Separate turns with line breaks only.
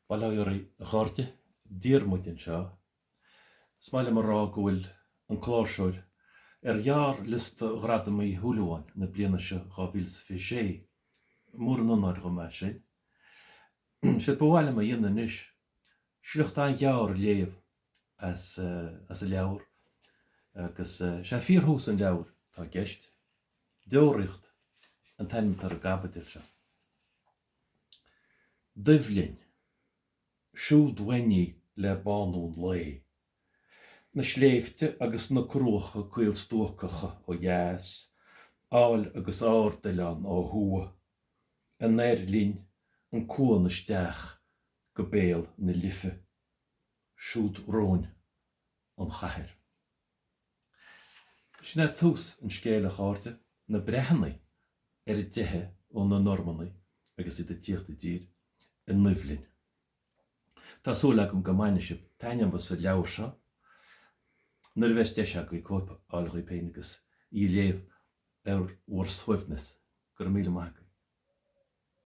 Bail ó Dhia oraibh a chairde, Diarmuid anseo. Is maith liom a rá go bhfuil An Cláirseoir ar ghearrliosta Ghradam Uí Shúilleabháin na bliana seo 2026. Mór an onóir dhom é sin. Séard ba mhaith liom a dhéanamh anois, sliocht an-ghearr a léamh as as an leabhar agus sé fíorthús an leabhair atá i gceist. Deoraíocht an t-ainm atá ar an gcaibidil seo. Duibhlinn. Siúd uainn í le bánú an lae. Na sléibhte agus na cruacha caolstuacacha ó dheas, áill agus ardoileán ó thuaidh. Anoir linn an cuan isteach go béal na Life. Siúd romhainn an chathair. Sin é tús an scéil, a chairde, na Breathnaigh ar a dteitheadh ó na Normannaigh agus iad ag tíocht i dtír i nDuibhlinn. Tá súil agam go mbainfidh sibh taitneamh as an leabhar seo nuair a bheas deis agaibh cóip a fháil dhaoibh féin agus í a léamh ar bhur suaimhneas. Go raibh míle maith agaibh.